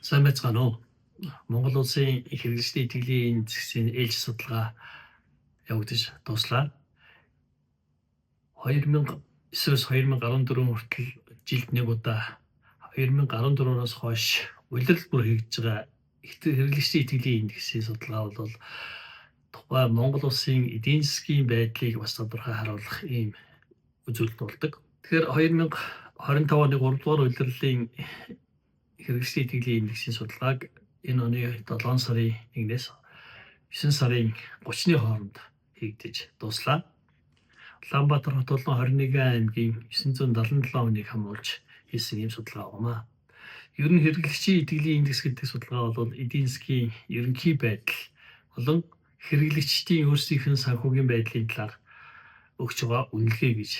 Сайн байцгаана уу? Монгол улсын хэрэглэгчдийн итгэлийн индексийн ээлж судалгаа явагдаж дууслаа. 2009-өөс 2014 хүртэл жилд нэг удаа, 2014-өөс хойш улирал бүр хийгдэж байгаа хэрэглэгчдийн итгэлийн индексийн судалгаа бол тухай Монгол улсын эдийн засгийн байдлыг бас тодорхой харуулах ийм үзүүлэлт болдог. Тэгэхээр 2025 оны 3 дугаар улирлын хэрэглэгчдийн итгэлийн индексийн судалгааг энэ оны 7 сарын 1-ээс 9 сарын 30-ны хооронд хийгдэж дууслаа. Улаанбаатар хот болон 21 аймгийн 977 хүнийг хамруулж хийсэн ийм судалгаа байна. Ер нь хэрэглэгчийн итгэлийн индекс гэдэг судалгаа бол эдийн засгийн ерөнхий байдал болон хэрэглэгчдийн өөрсдийнх нь санхүүгийн байдлын талаар өгч байгаа үнэлгээ гэж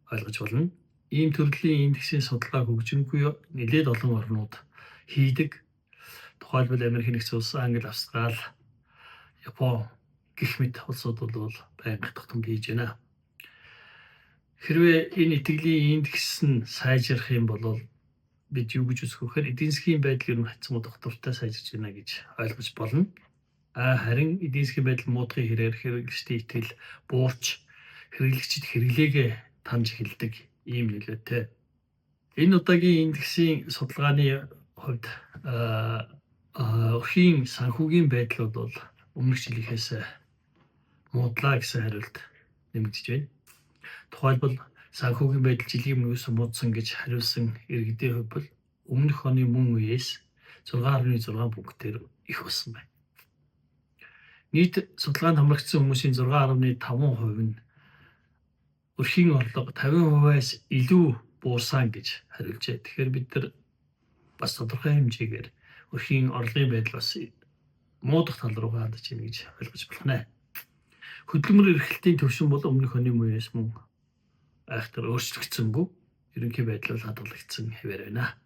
ойлгож болно. Ийм төрлийн индексийн судалгааг хөгжингүй нэлээд олон орнууд хийдэг. Тухайлбал Америк нэгдсэн улс, Англи, Австрали, Япон гэх мэт улсууд бол байнга тогтмол хийж байна. Хэрвээ энэ итгэлийн индекс нь сайжрах юм бол бид юу гэж үзэх вэ гэхээр эдийн засгийн байдал ер нь хацсан тогтвортой сайжирч байна гэж ойлгож болно. А харин эдийн засгийн байдал муудахын хэрээр хэрэглэгчдийн итгэл буурч, хэрэглэгчид хэрэглээгээ таньж эхэлдэг ийм нөлөөтэй. Энэ удаагийн индексийн судалгааны хувьд өрхийн санхүүгийн байдал бол өмнөх жилийнхээс муудлаа гэсэн хариулт нэмэгдэж байна. Тухайлбал, санхүүгийн байдал жилийн өмнөөс муудсан гэж хариулсан иргэдийн хувь бол өмнөх оны мөн үеэс 6.6 пунктээр их болсон байна. Нийт судалгаанд хамрагдсан хүмүүсийн 6.5% нь өрхийн орлого 50%-аас илүү буурсан гэж хариулжээ. Тэгэхээр бид нар бас тодорхой хэмжээгээр өрхийн орлогын байдал бас муудах тал руугаа хандаж байна гэж ойлгож болох нэ. Хөдөлмөр эрхлэлтийн түвшин бол өмнөх оны үеэс мөн айхтар өөрчлөгдсөнгүй, ерөнхий байдал бол хадгалагдсан хэвээр байна.